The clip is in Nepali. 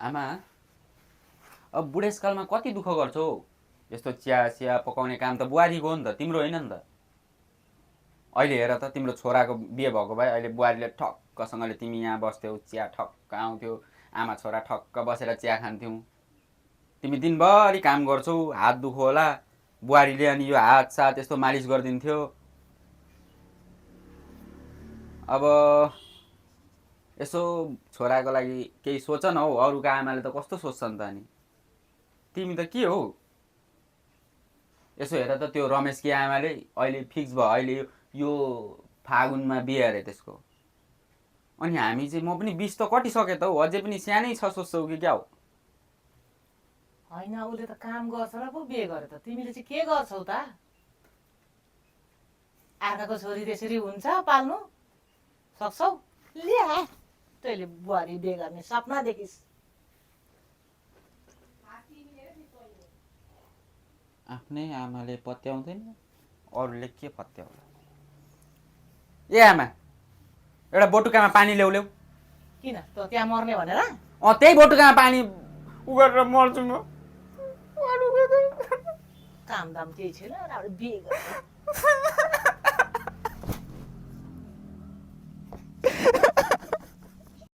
आमा अब बुढेसकालमा कति दुःख गर्छौ यस्तो चिया पकाउने काम त बुहारीको हो नि त, तिम्रो होइन नि त। अहिले हेर त तिम्रो छोराको बिहे भएको भए अहिले बुहारीले ठक्कसँगले तिमी यहाँ बस्थ्यौ, चिया ठक्क आउँथ्यो, आमा छोरा ठक्क बसेर चिया खान्थ्यौँ। तिमी दिनभरि काम गर्छौ, हात दुखो होला, बुहारीले अनि यो हात सात यस्तो मालिस गरिदिन्थ्यो। अब यसो छोराको लागि केही सोच न हौ, अरूको आमाले त कस्तो सोच्छन् त अनि। तिमी त के हो यसो हेर त त्यो रमेशकी आमाले अहिले फिक्स भयो, अहिले यो फागुनमा बिहे अरे त्यसको। अनि हामी चाहिँ म पनि 20 त कटिसके त हौ, अझै पनि सानै छ सोच्छौ कि क्या हो? होइन उसले त काम गर्छ र पो बिहे गर्यो त, तिमीले चाहिँ के गर्छौ त? अर्काको छोरी त्यसरी हुन्छ पाल्नु सक्छौ? ल्या तैँले बुहारी बिहे गर्ने सपना देखिस्। आफ्नै आमाले पत्याउँदैन, अरूले के पत्याउला? ए आमा, एउटा बोटुकामा पानी ल्याउ ल्याउ। किन त त्यहाँ मर्ने भनेर? त्यही बोटुकामा पानी उगेर मर्छु म। काम दाम केही छैन, बिहे गर्ने